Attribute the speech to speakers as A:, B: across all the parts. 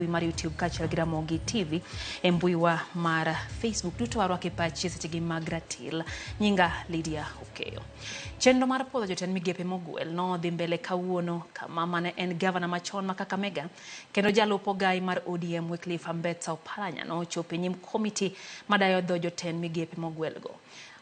A: Mar YouTube kaachiel gi Ramogi TV e mbuiwa mar Facebook duto warwako e pachi e sechegi mag ratil. Nyinga Lydia Okeyo. Chenro mar puodho jotend migepe mogwel nodhi mbele kawuono kama mane en gavana machon ma Kakamega kendo jalup ogai mar ODM Wycliffe Ambetsa Oparanya nochopo e nyim komiti madayo dho jotend migepe mogwelgo.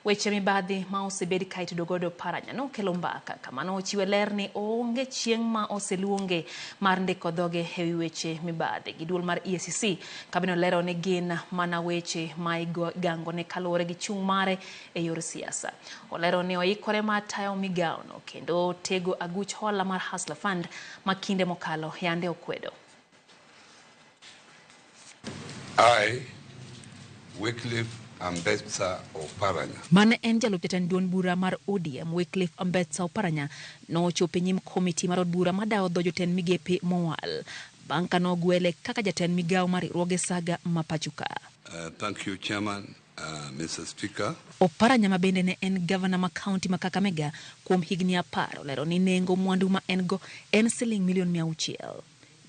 A: Weche mibadhi ma osebed ka itudo godo Oparanya nokelo mbaka kama nochiwe ler ni onge chieng' ma oseluonge mar ndiko dhoge e wi weche mibadhi gi duol mar EACC kabende olero ni gin mana weche ma igangone kaluwore gi chung' mare e yor siasa. Olero ni oikore mar tayo migawono kendo tego aguch hola mar Hustler Fund ma kinde mokalo yande okwedo.
B: I, Wycliffe Ambetsa Oparanya.
A: Mane en jalup jatend duond bura mar ODM Wycliffe Ambetsa Oparanya nochopo e nyim komiti mar od bura madawo dho jotend migepe mowal bang' ka nogwele kaka jatend migawo mar riwruoge saga ma pacho ka.
B: Thank you, Chairman, Mr. Speaker.
A: Oparanya ma bende ne en gavana ma kaunti ma Kakamega kuom higni 10 olero ni nengo mwandu ma en go en siling milion 600.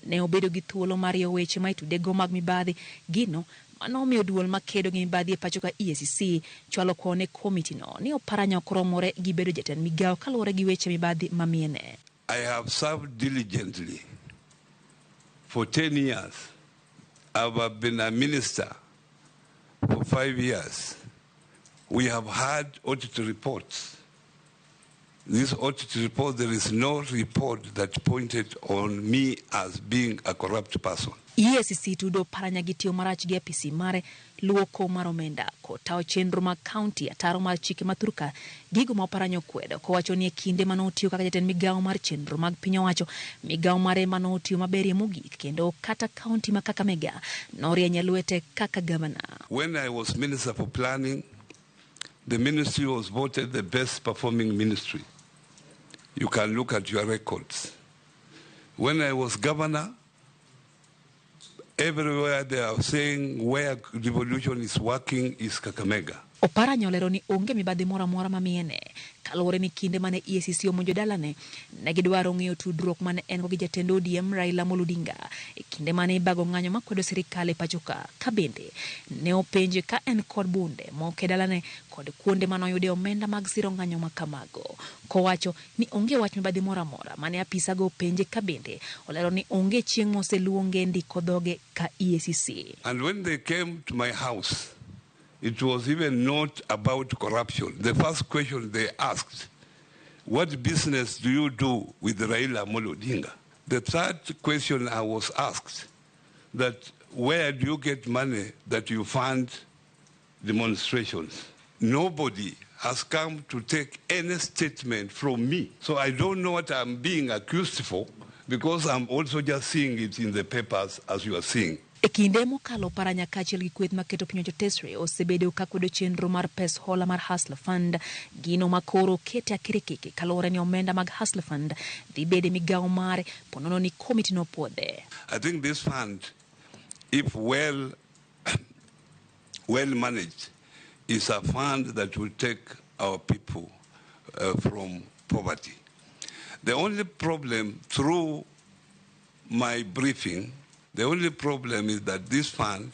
A: Ne obedo gi thuolo mar riyo weche ma itudego mag mibadhi, gino manomiyo duol makedo gi mibadhi e pacho ka EACC chwalo kwayo ne komiti no ni Oparanya ok romore gi bedo jatend migawo kaluwore gi weche mibadhi mamiene.
B: I have served diligently for 10 years. I have been a minister for 5 years. We have had audit reports. This audit report, there is no report that pointed on me as being a corrupt person.
A: EACC tudo Oparanya gi tiyo marach gi apisi mare luoko mar omenda kotawo chenro mag kaunti ataro mar chike ma thurka gigo ma Oparanya okwedo kowacho ni e kinde mane otiyo kaka jatend migawo mar chenro mag piny owacho migawo mare mane otiyo maberie mogik kendo kata kaunti ma Kakamega norieny e lwete kaka gavana.
B: When I was Minister for Planning, the ministry was voted the best performing ministry. You can look at your records. When I was governor, everywhere they are saying where devolution is working is Kakamega.
A: Oparanya olero ni onge mibadhi moro amora mamiene kaluwore ni kinde mane EACC omonjo dalane ne gidwaro ng'eyo tudruok mane en go gi jatend ODM Raila Amolo Odinga e kinde mane ibago ng'anyo makwedo sirikal e pacho ka ka bende ne openje ka en kod bunde moko e dalane kod kuonde manoyude omenda mag siro ng'anyo ma kamago kowacho ni onge wach mibadhi moro amora mane apisago openje ka bende olero ni onge chieng' moseluonge ndiko dhoge ka EACC.
B: And when they came to my house, it was even not about corruption. The first question they asked, "What business do you do with Raila Amolo Odinga?" The third question I was asked, that where do you get money that you fund demonstrations? Nobody has come to take any statement from me. So I don't know what I'm being accused for, because I'm also just seeing it in the papers as you are seeing.
A: E kinde mokalo Oparanya kaachiel gi kweth maketo piny owacho tesre osebedo ka kwedo chenro mar pes hola mar Hustler Fund gino ma koro kete akirikiki kaluwore ni omenda mag Hustler Fund dhi bedo e migawo mare ponono ni komiti nopuodhe.
B: I think this fund, if well managed, is a fund that will take our people from poverty. The only problem through my briefing, the only problem is that this fund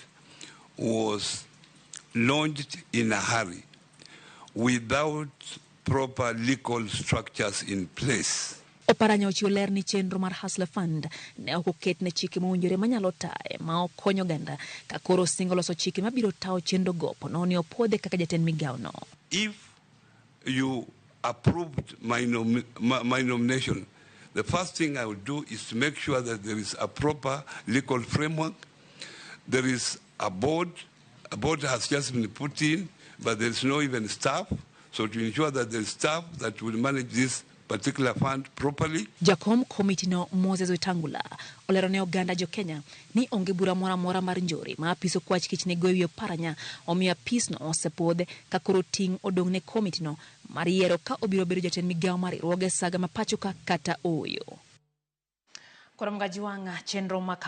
B: was launched in a hurry without proper legal structures in place.
A: Oparanya ochiwo ler ni chenro mar Hustler Fund ne ok oket ne chike mowinjore manyalo taye ma ok konyo oganda ka koro osingo loso chike mabiro tayo chenro go ponono ni opuodhe kaka jatend migawo no.
B: If you approved my nomination, the first thing I would do is to make sure that there is a proper legal framework. There is a board. A board has just been put in, but there is no even staff. So to ensure that there is staff that will manage this particular fund properly.
A: Jakom komiti no Moses Wetangula olero ne oganda jo Kenya ni onge bura moro amora mar njore ma apis okwach kich nego ewi Oparanya omiyo apis no osepuodhe ka koro ting' odong' ne komiti no mar yiero ka obiro bedo jatend migawo mar riwruoge saga ma pacho ka kata ooyo. Koro mga jiwang'a chenro ma kama.